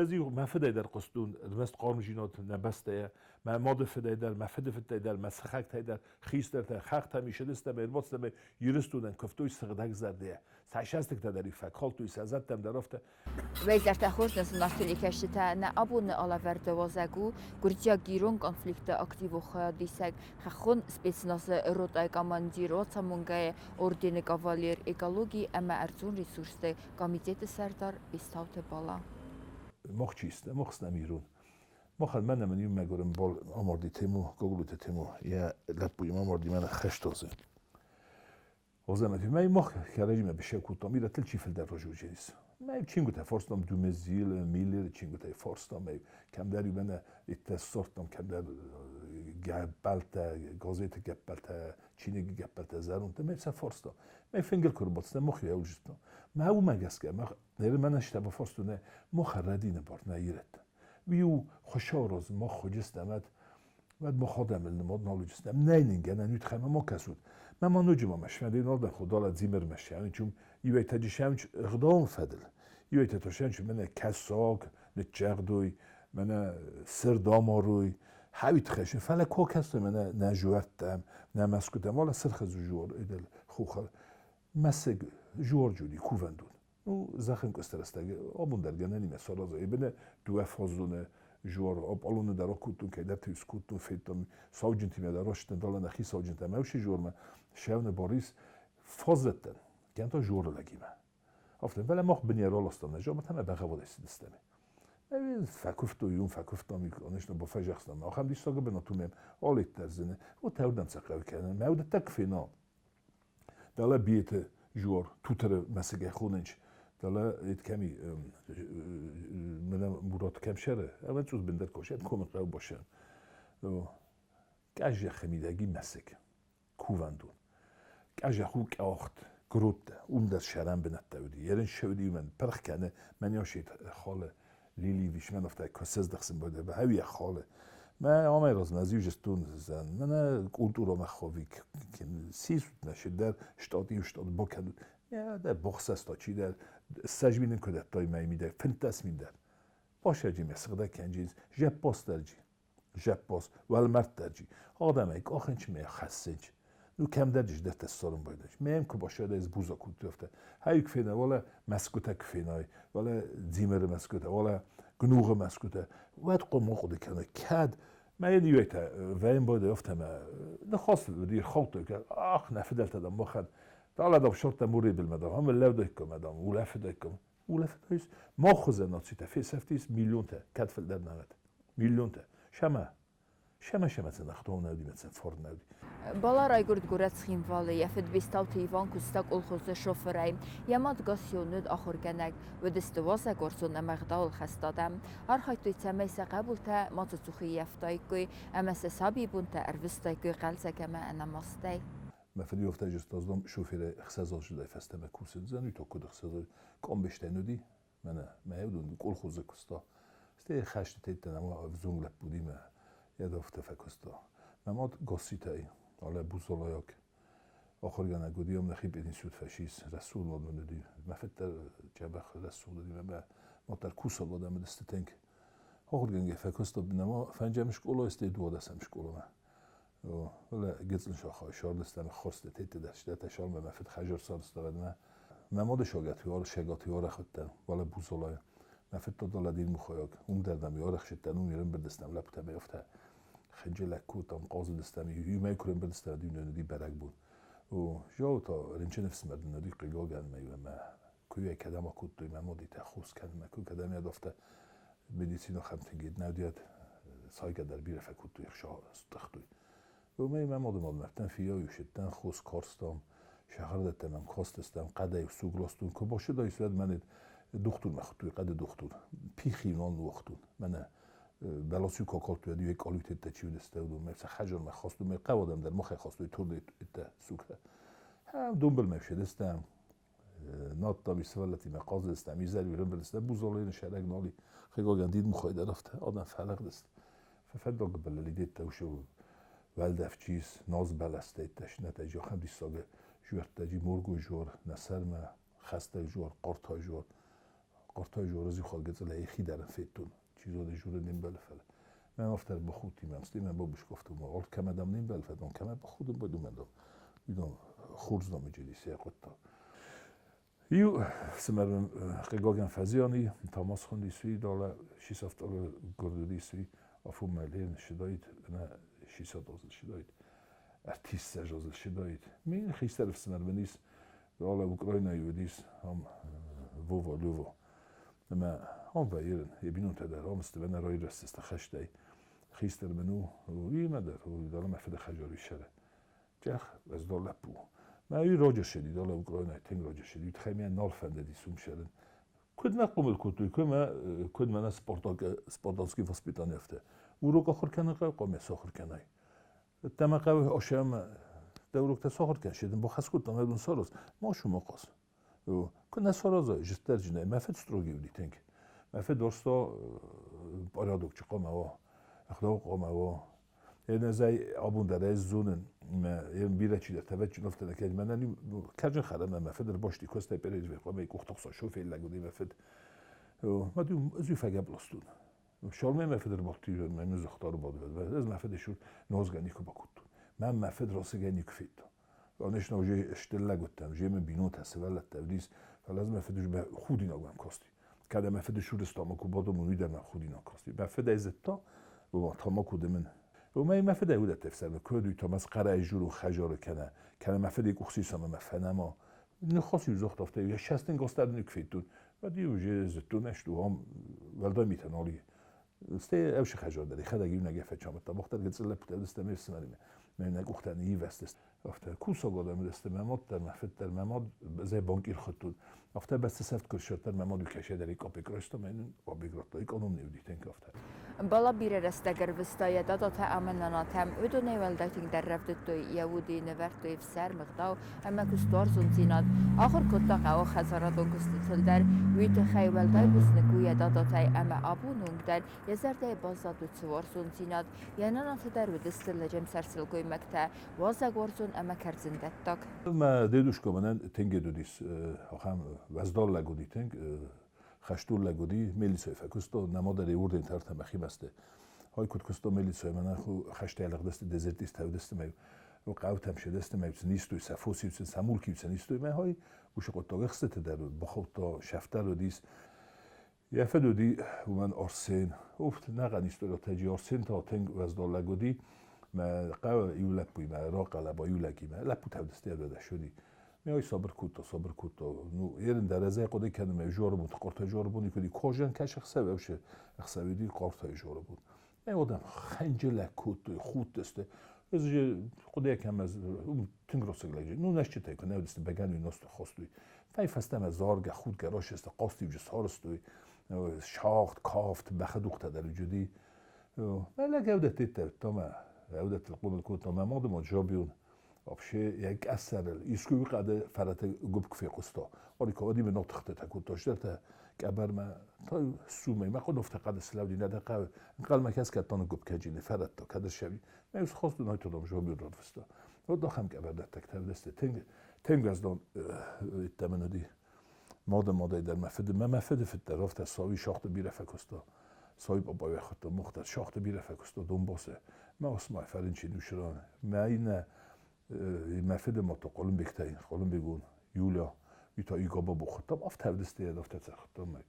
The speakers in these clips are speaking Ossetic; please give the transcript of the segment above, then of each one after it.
Ӕз-иу мӕ фыдӕй дӕр хъуыстон, ӕрмӕст хъармдзинад нӕ бӕстӕйӕ, мӕ мады фыдӕй дӕр, мӕ фыды фыдтӕй дӕр, мӕ сыхӕгтӕй дӕр, хистӕртӕ, хӕхтӕм исыдыстӕм, ӕрбацыдтӕм Ирыстонӕн куывтой сыгъдӕгзӕрдӕйӕ. Сӕ сӕстыгтӕ дӕр-иу фӕкалдтой, сӕ зӕдтӕм дӕр афтӕ. Уӕзӕртӕ хорз нӕ кӕсджытӕ, нӕ абоны алӕвӕрды уазӕг у гуырдзиаг-ирон конфликты активон хайадисӕг, хӕххон спецназы ротӕйы командир, Уацамонгӕйы ордены кавалер, экологи ӕмӕ ӕрдзон ресурсты комитеты сӕрдар Бестауты Бала. Мохчисты, мохснам ирон. Мохӕн мӕнӕ мын иу мӕгуыр ӕмбал амарди Тему, Гоглуты Тему, йӕ лӕппуимӕ амарди мӕнӕ хӕстозы. Озӕмӕ мӕй мох кӕрӕдзимӕ бисӕ кодтам, ирӕттыл чи фылдӕр разудженис. Мӕ чингуытӕ фарстам Думезил, Миллер чингуытӕй фарстам, мӕ кӕмдӕр мӕнӕ иттӕ ссардтам, кӕмдӕр гӕппӕлтӕ, газеты гӕппӕлтӕ, чиныджы гӕппӕлтӕ зӕрондтӕ, мӕ сӕ фарстам. Мӕ фынгыл куы рбадтӕн, мох йӕ уджыстам. Мӕ уымӕ гӕсгӕ, мах ныр мӕнӕ штабы фарсту нӕ мох рӕдины бар нӕ ирӕттӕ. Иу хуысауроз мох худжыстӕм, Вӕд моходӕмыл нымод нал уыдыстӕм. Нӕй нын гӕнӕн уыд хӕмӕ ма кӕсут. Мӕ ма ноджы ма мӕсмӕ налдӕн худала дзимырмӕ сӕнчум, иуӕй таджы сӕнч ӕгъдауын фӕдыл, иуӕй та сӕнч мӕнӕ кӕсаг ныццӕгъдой, мӕнӕ сырд амарой, хӕуит хӕссын, фӕлӕ ко кӕстой мӕнӕ нӕ жуӕрттӕм, нӕ мӕскуытӕм, уалӕ сырхы жуор эдел хухар мӕсыг жуорджуди кувӕндон. Ну, зӕххын куысты рӕстӕг абон дӕр гӕнӕнимӕ сараза. Ибনে дыууӕ фаздоны жуар Аполлоны дӕр акодтон, кӕйдӕрты скодтон, федтон сауджынтимӕ дӕр растдӕн, далӕ нӕхи сауджынтӕ мӕ жуармӕ Шевны Борис фаздӕттӕн, кӕм та жуары лӕгимӕ. Афтӕ, фӕлӕ мах бынӕй раластам нӕ жабыртӕ ӕмӕ бӕгъӕввадӕй цыдыстӕм. Фӕкуывтой, уым фӕкуывтам, конечно, бафӕзӕхстам. Ахӕм диссагы бынат у мӕм алеттӕр зыны. Вот ӕрдӕм сӕ хъӕуы кӕнын. Мӕ удӕттӕ куы фена, Дӕлӕ Биеты Жор, Тутыры мӕсыгӕй хонынч, дӕлӕ эт кӕми мӕнӕ Мурат кӕм шӕры, ӕвӕн цъус бындӕр кошет комы хъӕу бошӕн. Къӕззӕхы мидӕги мӕсыг, кувӕндон. Къӕззӕх у къахт, гроттӕ, уым дӕр сӕрӕн бынӕттӕ уыди. Ерын шӕуди мӕн пырх кӕны, мӕн яшет халы Лили вишмӕн афтӕ куы сыздӕхсын бӕдӕ бахӕуи халы. Мӕ амӕй размӕ ӕз иу зыстон мӕнӕ культурамӕ ховик сисут нӕ шидӕр штат иу штат бакӕнут. Я дӕ бохсӕста чидӕр 20 мин куы дӕттай мӕй мидӕг 15 мин дӕр. Башаджи мӕ сыгъдӕг кӕнджиз жеппос дӕрджи. Жеппос уӕлмӕрддӕрджи. Адӕмӕй къахынч мӕ хӕссынч. Ну кӕмдӕр дӕттӕ ссарын байдаш. Мӕм куы башада из буза куттӕфтӕ. Хайк фена, вала мӕскуытӕ куы фенай, вала дзимыры мӕскуытӕ, вала гнугъы мӕскуытӕ. Уӕд хъуамӕ хъуыды кӕна, кӕд мӕ йын иуӕйтӕ вӕйын бады афтӕмӕ ныхас уыди хаудтой, ах, нӕ фыдӕлтӕ дам махӕн Далӕ дам сырдтӕ муры билмӕ дам, ӕмӕ лӕудӕкком дам, улӕфыдӕкком. Улӕфыдӕйс мах хуызӕн нацитӕ фесӕфтис миллионтӕ, кӕд фылдӕр нӕ уӕд. Миллионтӕ. Шӕмӕ Шӕмӕ шӕмӕ ӕхтон нӕ уыди, мӕ форд нӕ уыди. Бала райгуырд горӕт Цхинвалы. Йӕ фыд Бестауты Иван куыста колхозы шофырӕй. Йӕ мад Гассион уыд ахуыргӕнӕг. Уыдысты уазӕгуарзон ӕмӕ ӕгъдауылхӕст адӕм. Архайдтой, цӕмӕй сӕ хъӕбултӕ мацы цух ӕййӕфтаиккой ӕмӕ сӕ сабибонтӕ ӕрвыстаиккой хъӕлдзӕг ӕмӕ ӕнӕмастӕй. Мӕ фыд ёфтӕ зыстаздом шоферӕй 6 аздзыдӕй фӕстӕмӕ кусыдзӕн, уый то куыд 6 азы къомбестӕ уыди, мӕнӕ мӕ уыдон колхозы куыста. Стӕй хӕсты теттӕн ӕмӕ ӕвзонг лӕппудимӕ йӕ афтӕ фӕкуыста. Мӕ мад Госситӕй, алӕ бузолайаг ахуыргӕнӕг уыди, ам нӕхи пединститут фӕсис, рӕсугъд мад мын уыди. Мӕ фыд дӕр дзӕбӕх рӕсугъд уыди, мӕ мад дӕр кусӕг адӕм уыдысты тынг. Ахуыргӕнгӕ фӕкуыста нӕма фӕнджӕм скъолайы, стӕй 12-ӕм скъоламӕ. Фӕлӕ гыццыл сахар сардыстӕм ӕххуырсты тетты дӕр стӕтӕ сармӕ мӕ фыд хӕзыр сардыстӕвӕдмӕ. Мӕ мады шагаты арӕх уыдтӕн, уӕлӕ Бузолайы. Мӕ фыд та далӕ Дирмухайаг, уым дӕр дам арӕхсыдтӕн, уым ӕрӕмбырдыстӕм лӕппутӕ ӕмӕ афтӕ хынджылӕг кодтам, хъазыдыстӕм, иумӕ куы ӕрӕмбырдыстӕм, уӕд уыди бӕрӕгбон. О, жау та рынчын ӕфсымӕр дын уыди хъыгагӕн мӕ ӕмӕ куы йӕ кӕдӕм акодтой мӕ мадитӕ хос кӕнынмӕ, куы кӕдӕм йӕ афтӕ медицина хӕмтынгид нӕ уыди, сайгӕ дӕр бирӕ фӕкодтой, стъыхтой. Уымӕй мӕ мады мадмӕрдтӕн фиййау сидтӕн, хос карстам, сахардӕттӕм ӕм кастыстӕм, хъӕдӕй суг ластон. Куы басыдаис, уӕд мӕнӕ дохтурмӕ хуыдтой, хъӕды дохтур. Пихи нал ныуагътон. Мӕнӕ бӕлас-иу куы акалдтой, уӕд-иу йӕ къалиутӕ чи уыдысты, уыдонмӕ сӕ хӕдзармӕ хастой, мӕ хъӕуы адӕм дӕр махӕй хастой турдӕй сугтӕ. Донбылмӕ фсӕдыстӕм, надтам сывӕллӕттимӕ хъазыдыстӕм, изӕр-иу ӕрӕмбырдыстӕм, бузалайы сӕрӕг нал и. Хъыгагӕн, дидмухай дӕр афтӕ адӕм фӕлыгъдысты. Фӕфӕндаг былылидеттӕ уыцы уӕлдӕф чиз, наз бӕлӕстӕ снӕтӕджы ахӕм диссаг жуӕрттӕджы моргой жуар нӕ сӕрмӕ, хӕстӕг жуар, хъортай жуар. Хъортойы жоры зихалгӕцъылӕй хидарӕн федтон. Чи зоны, журы не мбӕлы, фӕлӕ. Мӕ автор бахудти мӕм, стӕй мӕ бабушка автома, алт кӕмӕ дам не мбӕлы, фӕлӕ кӕмӕ бахудын байдумӕ дам. Уыдон хорз намыджы сӕ хъуыддаг. Иу фсымӕр хъыгагӕн фӕзиан и, Тамас хуындис уый, далӕ шисавтъалы гуырд уыдис уый, афонмӕ лен шыдаид, ӕнӕ шисадазыл шыдаид, ӕртиссӕзазыл шыдаид. Мин хистӕр ӕфсымӕр мын ис, далӕ Украинӕйы уыдис, ам Вова, Лёва. Ӕмӕ ам вӕййын, йӕ бинонтӕ дӕр ам сты, мӕнӕ райрӕзтысты хӕстӕй. Хистӕр мын у, уыимӕ дӕр, далӕ мӕ фыды хӕдзар уый сӕры. Джах, ez da лӕппу. Мӕ уый раджы ссыди, далӕ Украинӕйы тынг раджы ссыди, уый тыххӕй мӕ нал фӕндыдис уым ссӕрын. Куыд нӕ хъомыл кодтой, куы мӕ, куыд мӕнӕ спартанский воспитание афтӕ. Урок ахуыр кӕнын хъӕуы, хъуамӕ сахуыр кӕнай. Тӕмӕ хъӕуы ашӕм дӕ уроктӕ сахуыр кӕн, седын бахӕс кодтам, ӕдун сараз, ма шума хъас. Куы нӕ саразай, життерджынӕй, мӕ фыд строгий уыди тынг. Мӕ фыд уарзта порядок чи хъуамӕ уа, ӕгъдау хъуамӕ уа. Én абон дӕр ӕз зонын, мӕ бирӕ чидӕртӕ ӕвӕццӕгӕн афтӕ нӕ кӕны, мӕнӕн кӕджын хӕрӕм ӕмӕ фыд ӕрбасти куыстӕй перерыве хъуамӕ къухтӕхсӕн шофер лӕг уыди мӕ фыд. Мад ӕз уый фӕгӕпп ластон. Шалмӕ мӕ фыд ӕрбадти, мӕ мын загъта ӕрбадвӕд. Ӕз мӕ фыды цур нуазгӕ никуы бакодтон. Мӕн мӕ фыд расыгӕй никуы федта. Конечно, уже стыр лӕг уыдтӕн, уже мын бинонтӕ, сывӕллӕттӕ уыдис, фӕлӕ ӕз мӕ фыды худинаг мӕм касти. Кӕд мӕ фыды цуры тамако бадомон, уый дӕр мӕм худинаг касти. Мӕ фыд ӕй зыдта, тамако дымын. Уымӕй мӕ фыдӕй уыдӕттӕ ӕфсӕрмы, куыд уый та мӕ хъӕрӕй журу хӕжары кӕнӕ, кӕнӕ мӕ фыды къух сисам ӕмӕ фӕнӕма. Ныхас-иу загъта афтӕ, йӕ цӕстӕнгас дӕр никуы федтон. Уӕд-иу уже зыдтон, ӕз ам уӕлдай митӕ нал и. Стӕй ӕвсы хӕжар дӕр, йӕхӕдӕг иунӕг йӕ фӕчамыдта, мах дӕр гыццыл лӕппутӕ уыдыстӕм ме фсымӕримӕ. Мӕ нӕ къухтӕ ныйивӕзтысты. Афтӕ кусӕг адӕм уыдысты мӕ мад дӕр, мӕ фыд дӕр, мӕ мад зӕй банкир хуыдтон. Афтӕ бӕсты сӕфт куы ссардта, мӕ мад уый кӕсӕдӕр и капек райста, мӕ йын капек радта, экономный уыди тынг афтӕ. Бала бирӕ рӕстӕг ӕрвыста йӕ дадатӕ ӕмӕ нанатӕм. Уыдонӕй уӕлдай тынгдӕр рӕвдыдтой йӕ уды, нывӕрдтой ӕфсӕрм, ӕгъдау ӕмӕ куыстуарзондзинад. Ахуыр кодта хъӕуы хӕдзарадон куыстытыл дӕр. Уый тыххӕй уӕлдай бузныг у йӕ дадатӕй ӕмӕ абоны онг дӕр йӕ зӕрдӕйы баззад уыцы уарзондзинад. Йӕ нанатӕ дӕр уыдысты лӕджӕмсӕр сылгоймӕгтӕ, уазӕгуарзон ӕмӕ кӕрдзындӕттаг. Мӕ дедушка мӕнӕн тынг уыдис, ахӕм уӕздан лӕг уыди тынг, хӕстон лӕг уыди, милицӕйы фӕкуыста, нӕма дӕр уырдӕм тардта мӕхи бӕсты. Ай куыд куыста милицӕйы, мӕнӕн хӕстӕй лыгъдысты, дезертистӕ уыдысты мӕ хъӕутӕм сыдысты, мӕ сын истой, сӕ фос-иу сын, сӕ мулк-иу сын истой, мӕ хай уыцы хъуыддаг ӕхстыты дӕр бахаудта, сӕфтӕр уыдис. Йӕ фыд уыди уымӕн Арсен. Уф, нӕхъӕн историтӕджы Арсен та тынг уӕздан лӕг уыди. Мӕ хъӕуы иу лӕппуимӕ рахъӕлӕба иу лӕгимӕ. Лӕппутӕ уыдысты ӕрвадӕс уыди. Ме ой сабыр кодта, сабыр кодта. Ну, ерын дӕр ӕз ӕй хъуыды кӕнын, мӕ жорыбон, къортӕй жорыбон икуыди. Кожан кӕс ӕхсӕв, ӕвсы ӕхсӕв уыди къортӕй жорыбон. Мӕ одам хӕнджылӕг кодтой, худтысты. Ӕз же хъуыды кӕм ӕз тынг росыг лӕджы. Ну, нӕсчытӕй куы нӕ уыдысты, бӕгӕны носты хостой. Фӕй фӕстӕмӕ заргӕ, худгӕ росысты, хъастиуджы сарыстой, шагъд, кафт, бӕхы дугътӕ дӕр уыди. Мӕ лӕг ӕвдӕттӕ мӕ ӕвдӕттыл хъомыл кодта мӕ мады мад Жабион. Вообще, йӕ къӕсӕрыл искуы хъӕды фӕрӕты гуыпп куы фехъуыста. Орика одиме нотыхтытӕ кодта, стӕртӕ къӕбӕрмӕ та сумӕй мӕ хъуыдофтӕ хъӕды слӕуди нӕ дӕ хъӕуы. Ӕнхъӕлмӕ кӕсгӕ таны гуыпп кӕджины фӕрӕттӕ кӕд ссӕви. Мӕ ус хостун айтодом Жабион радвыста. Вот ахӕм къӕбӕрдӕттӕгтӕ уыдысты. Тынг тынг уӕздан иттӕмӕн уыди. Мады мадӕй дӕр мӕ фыды, мӕ фыды фыд дӕр афтӕ сауи шахты бирӕ фӕкуыста. Сауи папайы хуыдта Мухтар, шахты бирӕ фӕкуыста Донбассы. Мӕ Осмай фӕрынчын усран. Мӕ иннӕ мӕ фыды мад та Хъуылымбегтӕй, Хъуылымбегон Юля, уый та Игабабо хуыдта. Афтӕ уыдысты йӕ афтӕ цӕххыдта мӕ.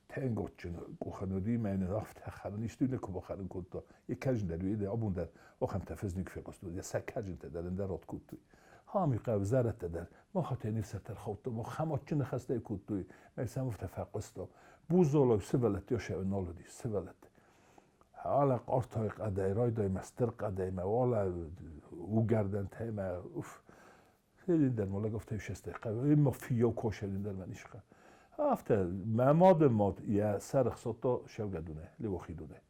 Тӕнготджын къухӕн уыди, мӕ йын афтӕ хӕрын исты нӕ куы бахӕрын кодта. Йӕ кӕрджын дӕр уый, абон дӕр ахӕмтӕ фызник фехъуыстой, йӕ сӕ кӕрджынтӕ дӕр ӕндӕр ад кодтой. Хами хъӕуы зӕрӕдтӕ дӕр, махатӕй ныфсӕтӕ рхаудта, мах хӕматджын ныхӕстӕй кодтой, мӕ сӕм афтӕ фӕхъуыста. Бузолог сывӕллӕтты йӕ нал уыдис, сывӕллӕтты. Ала къортой хъӕдӕй райдай мӕ стыр хъӕдӕй мӕ уалӕ угӕрдӕнтӕй мӕ уф. Фелиндӕр ма лӕг афтӕ шесте хъӕуы, ма фийау кошелиндӕр мӕ нишха. Афтӕ мӕ мады мад йӕ сӕр ӕхсадта Шӕвгӕдонӕй, Леуахидонӕй.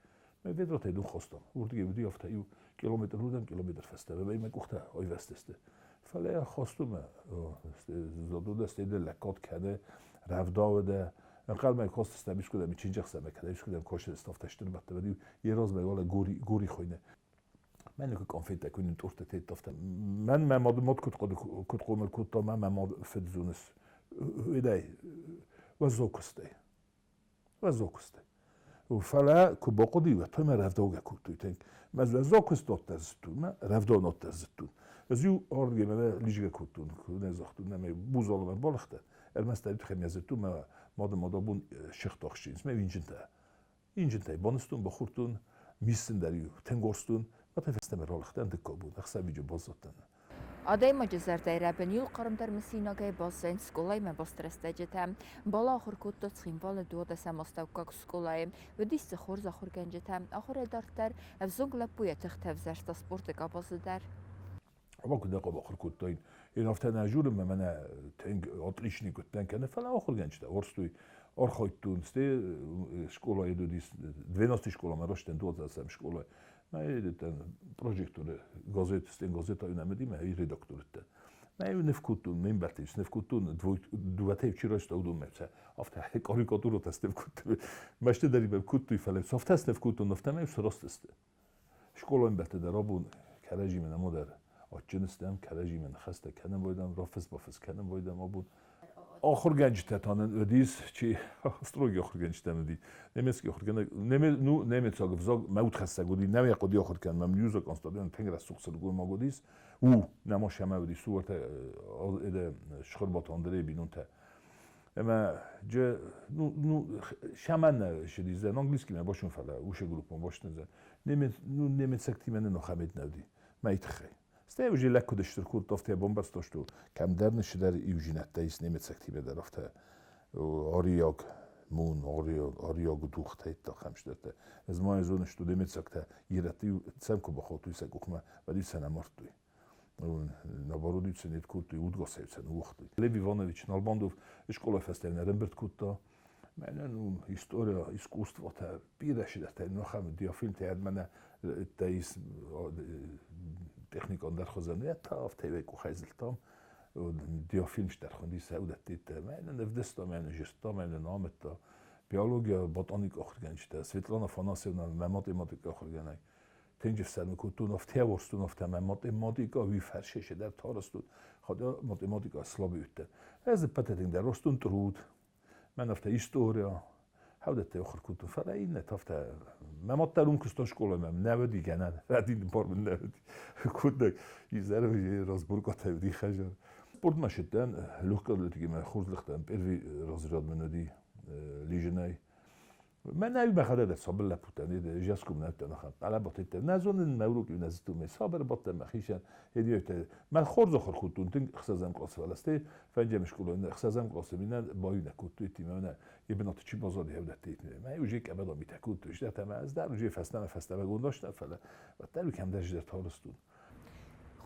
Мӕ ведратӕй дон хастам. Уырдыгӕй уыди афтӕ иу километр уырдӕм, километр фӕстӕмӕ. Мӕ мӕ къухтӕ айвӕзтысты. Фӕлӕ йӕ хастон мӕ задода стӕй лӕггад кӕны, рӕвдауы дӕ. Ӕнхъӕлмӕ кастыстӕм искуыдӕм чинджӕхсӕмӕ кӕнӕ искуыдӕм косыдысты афтӕ стыр бадты. Уӕд-иу йӕ размӕ уӕлӕ гори, гори хойны. Мӕн куы конфеттӕ куы нытъуртӕ тетт афтӕ. Мӕн мӕ мады мад куыд хъуыды куыд хъомыл кодта, мӕ мӕ мад фыд зоныс. Уыдӕй уӕззау куыстӕй. Уӕззау куыстӕй. Фӕлӕ куы бахъуыди, уӕд та мӕ рӕвдаугӕ кодтой тынг. Мӕ уӕззау куыст дарддӕр зыдтон, мӕ рӕвдауын дарддӕр зыдтон. Ӕз-иу ардыгӕй мӕнӕ лизгӕ кодтон, куы нӕ загътон, нӕ мӕ бузалымӕ балыгътӕн. Ӕрмӕст ӕй тыххӕй мӕ зыдтон, мӕ мады мадабон сыгъд ахсджынц, мӕ инджынтӕ. Инджынтӕй банызтон, бахордтон, миссын дӕр-иу тынг уарзтон. Мӕ та фӕстӕмӕ ралыгътӕн дыккаг бон, ӕхсӕвиджы баззадтӕн. Адӕймаджы зӕрдӕйы рӕбын иу хъармдӕр мысинагӕй баззайынц скъолаимӕ баст рӕстӕджытӕ. Бала ахуыр кодта Цхинвалы 12-ӕм астӕуккаг скъолайы. Уыдис дзы хорз ахуыргӕнджытӕ. Ахуырӕй дарддӕр ӕвзонг лӕппу йӕ тыхтӕ ӕвзӕрста спорты къабазы дӕр. Ӕмӕ куыд нӕ хъуамӕ ахуыр кодтаин. Йын афтӕ нӕ журы мӕ мӕнӕ тынг отличник уыдтӕн кӕнӕ, фӕлӕ ахуыргӕнджытӕ уарзтой, архайдтон. Стӕй скъолайы уыдис 12 скъоламӕ растӕн 12-ӕм скъолайы. Мӕ прожекторы газет, стенгазета нӕмыди, мӕ редактор уыдтӕн. Мӕ ныв кодтон, ме мбӕлттӕ сныв кодтон, дыууӕтӕй чи райста, уыдонмӕ сӕ афтӕ карикатурӕтӕ сныв кодтой. Мӕсты дӕр имӕ кодтой, фӕлӕ афтӕ сныв кодтон, афтӕ мӕ сраст сты. Скъолайы ӕмбӕлттӕ дӕр абон кӕрӕдзимӕ нӕма дӕр адджын стӕм, кӕрӕдзимӕ ныхӕстӕ кӕнын байдам, рафыс-бафыс кӕнын байдам абон. Ахуыргӕнджытӕ та нын уыдис, чи строгий ахуыргӕнджытӕ уыди, немецкий ахуыргӕнӕг, ну, немецаг ӕвзаг мӕ удхӕссӕг уыди, нӕ йӕ хъуыди ахуыр кӕнын, мӕм Юза Константин тынг рӕсугъд сылгоймаг уыдис, у, нӕма сӕмӕ уыдис, уӕртӕ Схуырбаты Андрейы бинонтӕ. Ӕмӕ джы, ну, сӕмӕ нӕ сидиздзӕн, английскимӕ башун, фӕлӕ уышы группон башнызӕн. Немец, ну, немецӕгтимӕ нын ахӕмет нӕ уыди, мӕ тыххӕй. Стӕй уже лӕг куыд стыр кодта, афтӕ бамбӕрста, что кӕмдӕр ныссыдӕр иузинӕдтӕ ис немецӕгтимӕ дӕр, афтӕ ариаг мун, ариаг духтӕ ахӕм цыдӕртӕ. Ӕз ма зонын, что немецӕгтӕ ирӕтты сӕм куы бахаудтой сӕ къухмӕ, уӕд-иу сӕ нӕ мардтой. Наоборот, сӕ не кодтой, удгасӕй сӕ ныууагътой. Лев Иванович Налбандов скъолайы фӕстӕ ӕрӕмбырд кодта. Мӕнӕн ну, история, искусствотӕ, бирӕ цыдӕртӕ, ну, ахӕм диафильмтӕ мӕнӕ is technikon der хуызӕн, та афтӕ къухӕй зылдтам. Диафильм стӕрхонди сӕудӕттитӕ. Мӕнӕн ӕвдыста, мӕнӕн зырдта, мӕнӕн амыдта. Биология, ботаник ахуыргӕнджытӕ, Светлана Афанасьевна, мӕ математика ахуыргӕнӕг. Тынг ӕфсӕрмы кодтон, афтӕ уарзтон, афтӕ мӕ математика уый фӕрсӕй дӕр тарстон. Хотя математика слабый уыдтӕн. Ӕз ӕппӕтӕй тынгдӕр уарзтон труд. Мӕн афтӕ история, хӕудӕттӕ ахуыр кодтон, фӕлӕ иннӕтӕ афтӕ мӕ мад дӕр уым куыста скъоламӕ, нӕ уыди гӕнӕн, рӕдин бар мын нӕ уыди. Коддаг изӕры разборкатӕ уыди хӕзар. Спортмӕ сыдтӕн, легкой атлетикимӕ хорз лыгътӕн, первый разряд мын уыди лижинӕй. Мӕнӕ мӕхӕдӕг дӕр сабыр лӕппутӕн, жескум нӕ ахӕм хъӕлӕбатӕ. Нӕ зонын, мӕ урок нӕ зыдтон, сабыр бадтӕн мӕхицӕн. Мӕ хорз ахуыр кодтон тынг ӕхсӕзӕм къласы, фӕлӕ стӕй фӕнджӕм скъолайы ӕхсӕзӕм къласы минӕ баиу нӕ кодтой, мӕнӕ йӕ бынаты чи баззади, ӕвдӕтты мӕ уже къӕбӕда митӕ кодтой, стӕй мӕ ӕз дӕр уже фӕстӕмӕ гондастӕн, фӕлӕ уӕддӕр кӕмдӕр ждӕр тарстон.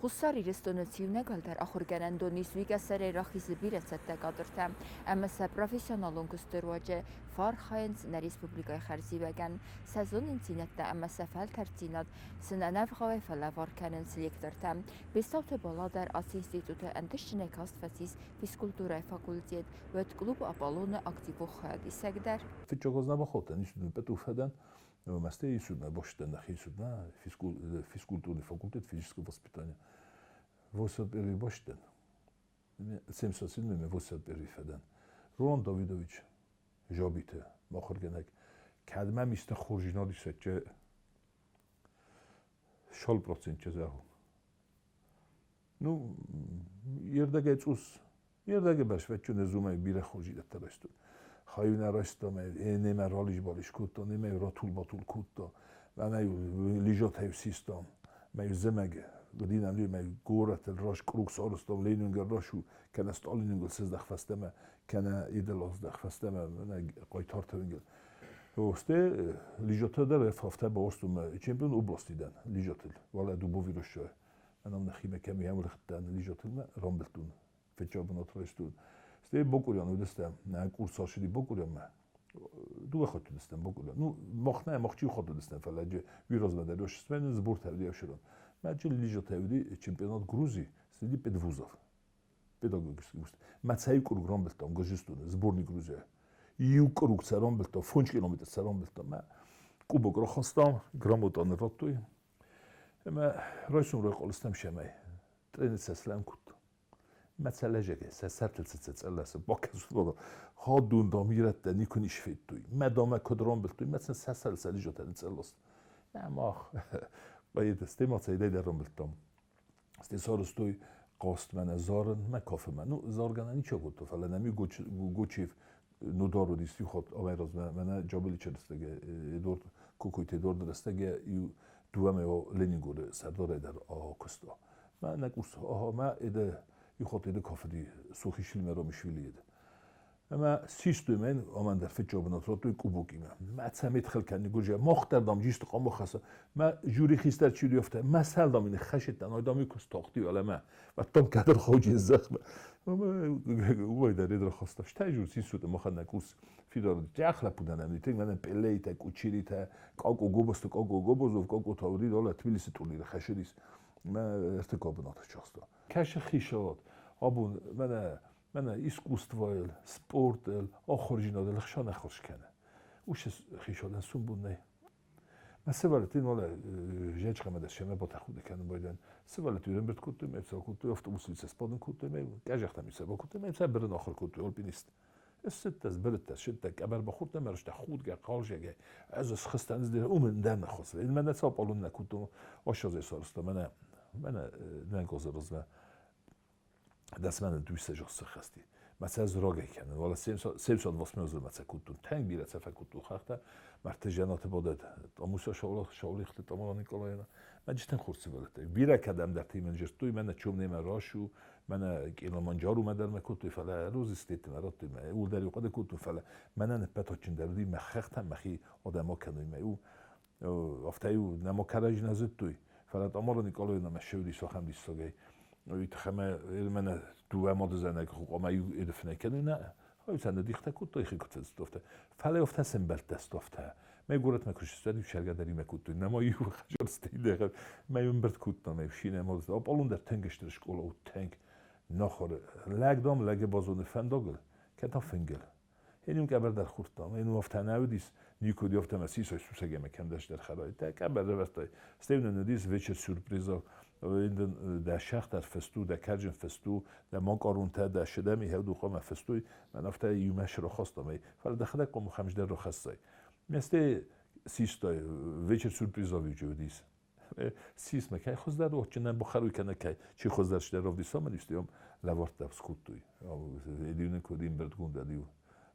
Хуссар Ирыстоны циунӕгӕлдӕр ахуыргӕнӕндон ис уыйгӕсӕрӕй рахизы бирӕ цӕттӕ кадртӕ ӕмӕ сӕ профессионалон куысты руаджы фӕархайынц нӕ республикӕйы хӕрзиуӕгӕн. Сӕ зонындзинӕдтӕ ӕмӕ сӕ фӕлтӕрддзинад сын ӕнӕвгъауӕй фӕлӕвар кӕнынц лектортӕ. Бестауты Бала дӕр ацы институты ӕнтыстджынӕй каст фӕцис физкультурӕйы факультет, уӕд клуб Аполлон-ы активон хайадисӕг дӕр. Фыццаг аз нӕ бахаудтӕн, ис пъетуфӕдӕн, Мӕстӕй судна бостӕн нӕхи судна физкультурный факультет физического воспитания. 81 бостӕн. 77 81 фӕдӕн. Роланд Давидович Жабиты махуыргӕнӕг. Кӕд мӕм исты хорздзинад ис, шал процентче зӕгъон. Ну, ердӕгӕй цъус, ердӕгӕй бӕрсвӕтчун ez умӕй бирӕ хорздзинӕдтӕ райстон. Хайуна райста, немӕ ралис-балис кодта, немӕ ратул-батул кодта, мӕ лижатӕй систам, мӕ зымӕг годинам мӕ горӕтыл рас круг сарӕзтам, Ленинград рашу, кӕнӕ Сталингыл сыздӕх фӕстӕмӕ, кӕнӕ идыл аздӕх фӕстӕмӕ, мӕнӕ Хъайтарты уынгыл. Стӕй лижатӕ дӕр афтӕ бауарзтон, чемпион области дӕн лижатыл, уалӕ Дубови Рощайы. Мӕнӕ нӕхимӕ кӕм ӕмрыхтӕн лижатыл мӕ рамбылдтон, фыццаг бынат райстон. Стӕй Бокъуриан уыдыстӕм, нӕ курс ацыди Бокъурианмӕ. Дыууӕ хатты уыдыстӕм Бокъуриан. Ну, мах нӕ, мах чи хатт уыдыстӕм, фӕлӕ уый размӕ дӕр сыстмӕ сбортӕ уыди ӕфсӕрон. Мӕ лижатӕ уыди чемпионат Грузии среди педвузов. Педагогический вуз. Мӕ цӕй круг рамбылдтам Гуырдзыстоны, сборный Грузия. Иу круг сӕ рамбылдтам, 5 километр сӕ рамбылдтам. Мӕ кубок рахастам, грамота нын радтой. Ӕмӕ райсом райхъал стӕм сӕмӕй. Тренер сӕ слӕм кодта. Мӕ цӕлӕжӕгӕ сӕ сӕртыл цы цӕлласы бакӕсут, хадун дам ирӕттӕ никуы не сфедтой. Мӕ дамӕ куыд рамбылдтой, мӕ сын сӕ сӕр сӕлижотӕ ныцӕлласт. Мах стемацӕй дӕр рамбылдтам. Сте сарызтой хъазт мӕнӕ зарын, мӕ кафынмӕ. Ну, заргӕ нӕ ничи кодта, фӕлӕ нӕм иу Гочев Нодар уыдис иу хатт амӕй размӕ, мӕнӕ Джабеличы рӕстӕгӕй, Эдуард Кокойты Эдуарды рӕстӕгӕй иу дыууӕ мӕйы Ленингоры сӕрдарӕй дӕр акуыста. Мӕ нӕ курс, аха, мӕ эде иу хатт эде кафыди Сухишвили Мерамишвили эде. Ӕмӕ систой мӕн, амӕн дӕр фыццаг бынат радтой къубокимӕ. Мӕ цӕмӕй хыл кӕны гуырджа, мах дӕр дам джисты къамы хӕцы. Мӕ жюри хистӕр чи уыди, мӕ сӕл дам ин хӕсеттӕн, ай дам куы стахти уӕлӕмӕ. Ваттам кадр ходжи зӕхмӕ. Уымӕй дӕр эдра хаста. Стӕй жур сисут махӕн нӕ курс фидар джахлапудан ӕмди тынг мӕнӕн пелейтӕ, къучиритӕ, Къакъо Гобосты Къакъо Гобозов, Къакъо Таурид, ола Тбилисы турниры хӕсыдис. Мӕ ӕртыккаг бынат чахста. Кӕсы хисавад. Абон мӕнӕ мӕнӕ искусствойыл, спортыл, ахуырдзинадыл ӕхсӕн ӕххуыс кӕны. Уыцы хисавадӕн сумбун нӕй. Мӕ сывӕллӕтты нола зӕчъхъӕмӕ семӕ батӕхуды кӕнын байдайын. Сывӕллӕтты ӕрӕмбырд кодтой, мӕ сӕ кодтой, автобусы сӕ сбадын кодтой, мӕ къӕзӕхтӕм сӕ бакодтой, мӕ сӕ бырын ахуыр кодтой альпинист. Ссыдтӕ, сбырыдтӕ, ссыдтӕ, къӕбӕр бахордта, мӕ рӕстӕ худгӕ, хъӕлзӕгӕй. Ӕз схызтӕн, уымӕн дӕр нӕ хос. Мӕнӕ цал пъалун нӕ кодтон, ӕссӕдзӕй сарӕзта, мӕнӕ, мӕнӕ нӕ размӕ das мӕнӕ дуйсӕ сыххӕсти. Мӕ цӕ зрогӕй кӕнын, вала 708 мӕ цӕ кодтон, тынг бирӕ цӕ фӕкодтон хӕхтӕ, мӕрдты жанаты бадӕд Тамуса Шаулихты Тамара Николаевна. Мӕ джитӕн хорз сывӕллӕттӕ. Бирӕ кӕдӕмдӕрты мын жырдтой, мӕнӕ чомнемӕ рашу, мӕнӕ Килиманджарумӕ дӕр мӕ кодтой, фӕлӕ розыстетмӕ радтой мӕ, ууыл дӕр иу хъуыды кодтон, фӕлӕ мӕнӕн ӕппӕт адджындӕр уыди мӕ хӕхтӕм мӕхи адӕм акӕной мӕ иу афтӕ-иу нӕма кӕрӕдзи нӕ зыдтой, фӕлӕ Тамара Николаевна мӕ ссыуыдис ахӕм диссагӕй. Уый тыххӕй мӕ мӕнӕ дыууӕ мадызӕнӕг хъуамӕ иу эдыфынӕй кӕной, нӕ. Ой, сӕ ныдихтӕ кодтой, хи куыд фӕцыд, фӕлӕ афтӕ сӕмбӕлдтӕ афтӕ. Мӕ горӕтмӕ куы сыстад, иу сӕргӕ дӕр имӕ кодтой. Нӕма иу хӕжарстей мӕ ӕмбырд кодтам, мӕ фсинӕ ма Аполлон дӕр тынг стыр скъола у, тынг. Нахуыр лӕг дам лӕджы базоны фӕндагыл, кӕд та фынгыл. Én къӕбӕр дӕр хурдтам, én афтӕ нӕ уыдис, никуы уыди афтӕ мӕ сисой сусӕгӕй кӕмдӕр хӕрай. Тӕ къӕбӕр ӕвӕрдтай. Стӕй нын уыдис вечер сюрприза. Дӕ шахтар фысту, дӕ кӕрджын фысту, дӕ макаронтӕ, дӕ шедами хӕвду хъуамӕ фыстой. Мӕн афтӕ иумӕ срахастам, фӕлӕ дӕхӕдӕг хъуамӕ хӕмздӕр рахӕссай. Месте систой, вечер сюрприза уыдис. Сисмӕ кӕй хуыздӕр уотджынӕн бухаруй кӕнӕ кӕй чи хуыздӕр сдӕр равдисаман истиом лӕвӕрдта скодтой. Эдиуны код имбырдгонд ӕдиу.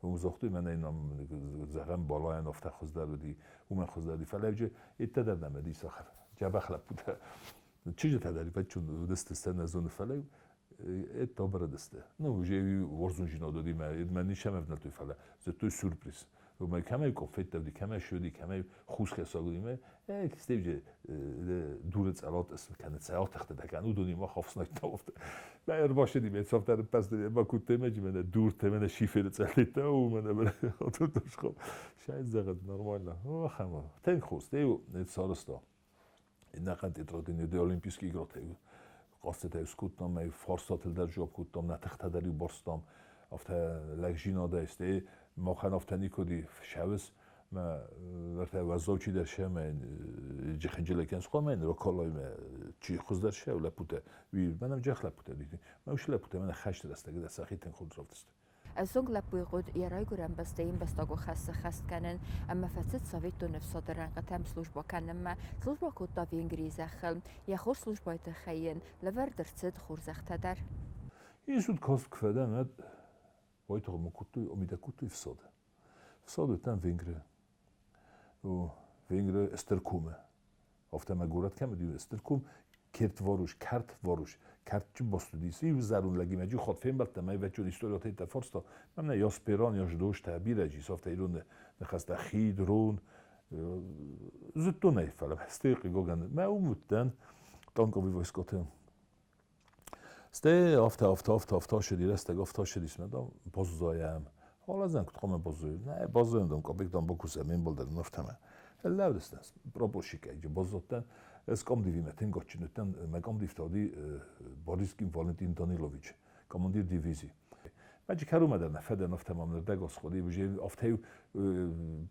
Уым загътой, мӕнӕ нам зӕгъӕм балайӕн афтӕ хуыздӕр уыди, уымӕн хуыздӕр уыди. Фӕлӕ эдтӕ дӕр нӕм уыди сахар. Дзӕбӕх лӕппутӕ. Чызджытӕ дӕр бӕччун уыдысты сӕ нӕ зоны, фӕлӕ эдтӕ бырыдысты. Ну, уже уарзондзинад уыди мӕ, мӕ ничӕм ӕвнӕлдтой, фӕлӕ зыдтой сюрприз. Уымӕй кӕмӕй къоффеттӕ уыди, кӕмӕй шуди, кӕмӕй хус хӕсаг уыди, мӕ стевже дуры цъалат кӕнӕ цӕлтӕхтӕ дӕ кӕн, уыдонимӕ хафснайдта афтӕ. Мӕ ӕрбасыди ме цавдӕр пӕсты ма куыдтӕ мӕ мӕнӕ дуртӕ, мӕнӕ шиферы цъӕлтӕ, у мӕнӕ мӕнӕ Шайд зӕгъӕд нормально. Охӕм. Тынг хорз, те сарӕзта. Нӕхъӕн тетрадин Олимпийский игротӕ хъазтытӕ скодтам, мӕ фарстатыл дӕр жуап кодтам, нӕ тыхтӕ дӕр-иу барстам. Афтӕ лӕгдзинадӕй, стӕй махӕн афтӕ никуы уыди фсӕвыс, мӕ ӕртӕ уӕззау чидӕр сӕ мӕ джихынджылӕгӕн схъуамӕ ракалай мӕ чи хуыздӕр сӕ лӕппутӕ. Уый мӕнӕ джах лӕппутӕ мӕ уыцы лӕппутӕ мӕнӕ хӕсты рӕстӕг дӕр сӕхи тынг хорз равдыстой. Ӕвзонг лӕппуйы хъуыд йӕ райгуырӕн бӕстӕйы ӕмбӕстагон хӕс сӕххӕст кӕнын ӕмӕ фӕцыд Советон ӕфсады рӕнхъытӕм службӕ кӕнынмӕ. Службӕ кодта Венгрийы зӕххыл. Йӕ хорз службӕйы тыххӕй йын лӕвӕрд ӕрцыд хорзӕхтӕ дӕр. Институт каст куы фӕдӕн, уӕд уайтагъд ма кодтой, омидӕ кодтой ӕфсады. Ӕфсад уыдтӕн Венгры. Венгры Эстеркумы. Афтӕ мӕ горӕт кӕм уыди, Эстеркум, Кертваруш, Картваруш, Картчы баст уыдис. Иу зӕронд лӕгимӕ иу хатт фембӕлдтӕн, мӕ ӕвӕццӕгӕн историятӕ фарста. Мӕнӕ Ясперан, Ясдоштӕ, бирӕ ис афтӕ ирон ныхӕстӕ хид, рон. Зыдтон ӕй, фӕлӕ стӕй хъыгагӕн мӕ уым уыдтӕн танковый войскоты. Стӕй афтӕ, афтӕ, афтӕ, афтӕ ссыди рӕстӕг, афтӕ ссыдис мӕ, дам, баззайӕм. Халӕдзӕн куыд хъуамӕ баззайон? Нӕ, баззайон, дам, къапек, дам, бакусӕм, ме мбал дӕр афтӕмӕ. Лӕудыстӕн прапорщикӕй баззадтӕн. Ӕз комдивимӕ тынг адджын уыдтӕн. Мӕ комдив та уыди Борискин Валентин Данилович, командир дивизии. Мӕ кӕронмӕ дӕр нӕ фӕдӕн, афтӕ мӕм нырдӕг асхъуыди. Уже афтӕ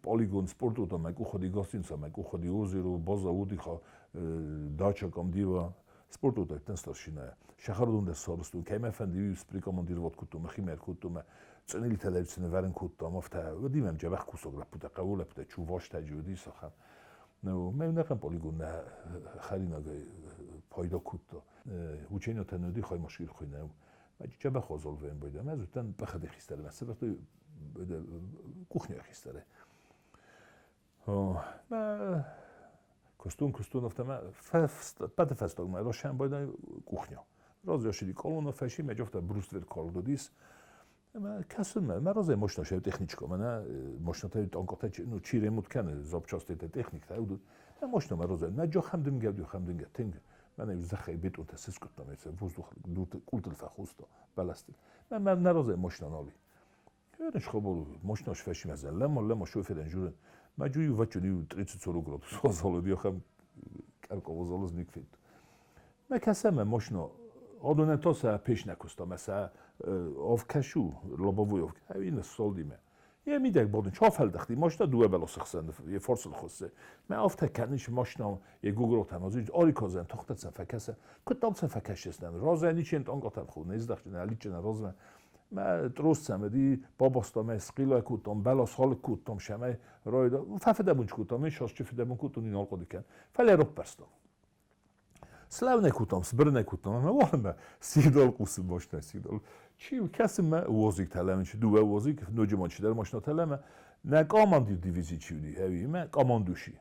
полигон спорт уыд, мӕ къух уыди гостиница, мӕ къух уыди озеро, база, отдыха, дача комдива. Спорту тан старшина. Шахардун сорстун, кайма фанди сприкомандировать куту, махимер куту, წნილი თელევიზიო ვერენ куту, მოფთა ვდიმემ ჯებახ кусок лапута ყეულეფთა ჩუვაშთა ჯუდი სოხა. Ну, მე ნახან პოლიგონ ხარინაგ ფოიდო куту. Учენოთა ნოდი ხოი მოშილ ხუინა. მაჯ ჯებახ ოზოლვენ ბოიდა, მე ზუსტან პახადე ხისტარე, მასე кухня ხისტარე. Ო, მე костюм костюм პატეფასტოგ მე როშან ბოიდა кухня. როზიოში კოლონო ფეში მე ჯოფთა ბრუსტვერ კოლდოდის. მე კასუმ მე როზე მოშნო შევ ტექნიჩკო მანა მოშნოთა ტონკოთა ნუ ჩირემუთ კანე ზოფჩოსტი ტექნიკა უდ მე მოშნო მე როზე მე ჯო ხამდინ გევდი ხამდინ გე თინგ მანა ზახე ბეტუნთა სესკუტო მე ვუზდუხ კულტილფა ხუსტო ბალასტი მე მე ნაროზე მოშნო ნოლი ერენ შხობოლ მოშნო შფეში მაზე ლემო ლემო შუფერენ ჟურენ მე ჯუი ვაჭუნი ტრიციცოლო გრობ სოზოლო დიო ხამ კარკოვოზოლოს ნიკფიტ მე კასამე მოშნო ოდონეტოსა ფეშნაკუსტო მასა ოვკაშუ ლობოვუი ოვკ აინა სოლდიმე ე მიდე ბოდენ ჩოფალდახტი მოშნა დუებელოს ხსენ ე ფორსულ ხოსე მე ოვთა კანიშ მოშნა ე გუგროთა მოზი ორიკოზენ თოხტაცა ფაკასა კუტომცა ფაკაშესნან როზენიჩენ ტონკოთა ხუ ნეზდახჭენა ალიჭენა როზმე მე ტრუსცამედი ბობოსტო მე სყილო კუტომ ბელოს ჰოლ კუტომ შემე როიდო ფაფედაბუნჩ კუტომ შოსჩიფედაბუნ კუტუნი ნოლყოდიკენ ფალე როპერსტო სლავნე კუტომ სბრნე კუტომ მე ვოლმე სიდოლ კუს მოშნა სიდოლ ჩი კასმე უოზიკ თალამჩი დუე უოზიკ ნოჯემონჩი დარ მოშნა თალამე ნა კომანდირ დივიზი ჩივდი ევი მე კომანდუში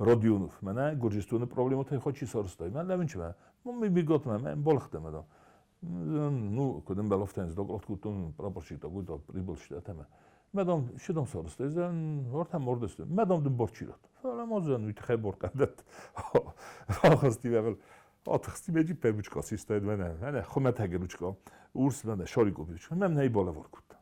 როდიონოვ მანა გურჯისტუნ პრობლემოთა ხოჩი სორსტოი მე ლევინჩი მე მი მიგოტმე მე ბოლხდემე და ნუ კუდენ ბელოფტენს დოკლოთ კუტუნ პრაპორჩიკ და გუდო პრიბოლში და თემე მედომ შედომ სორსტოი ზან ორთა მორდესტე მედომ დბორჩიროთ ფალა მოზან ვითხებორ ყადათ ახასტი ვეღელ ოთხსტი მეჯი პებუჩკო სისტედ მენა მენა ხომათაგე ბუჩკო ურს მენა შორიკო ბუჩკო მე ნეი ბოლა ვორკუტ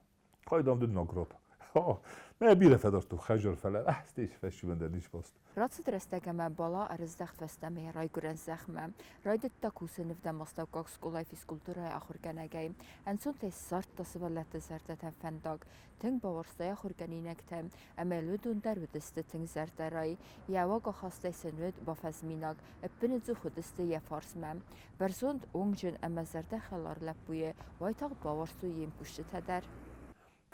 ყოიდომ დ ნოგროტ ხო მე ბირე ფედორტუ ხაჟორ ფალა ასტის ფეში მენდა ნიშ პოსტ Рацыд рӕстӕг ӕмӕ Бала ӕрыздӕхт фӕстӕмӕ йӕ райгуырӕн зӕхмӕ. Райдыдта кусын ӕвдӕм астӕуккаг скъолайы физкультурӕйы ахуыргӕнӕгӕй. Ӕнцонтӕй ссардта сывӕллӕтты зӕрдӕтӕм фӕндаг. Тынг бауарзта йӕ ахуыргӕнинӕгтӕ ӕмӕ йыл уыдон дӕр уыдысты тынг зӕрдӕрай. Йӕ уагахастӕй сын уыд бафӕзминаг, ӕппынӕдзух уыдысты йӕ фарсмӕ. Бӕрзонд, онгджын ӕмӕ зӕрдӕхӕлар лӕппуйы уайтагъд бауарзтой йе мкусджытӕ дӕр.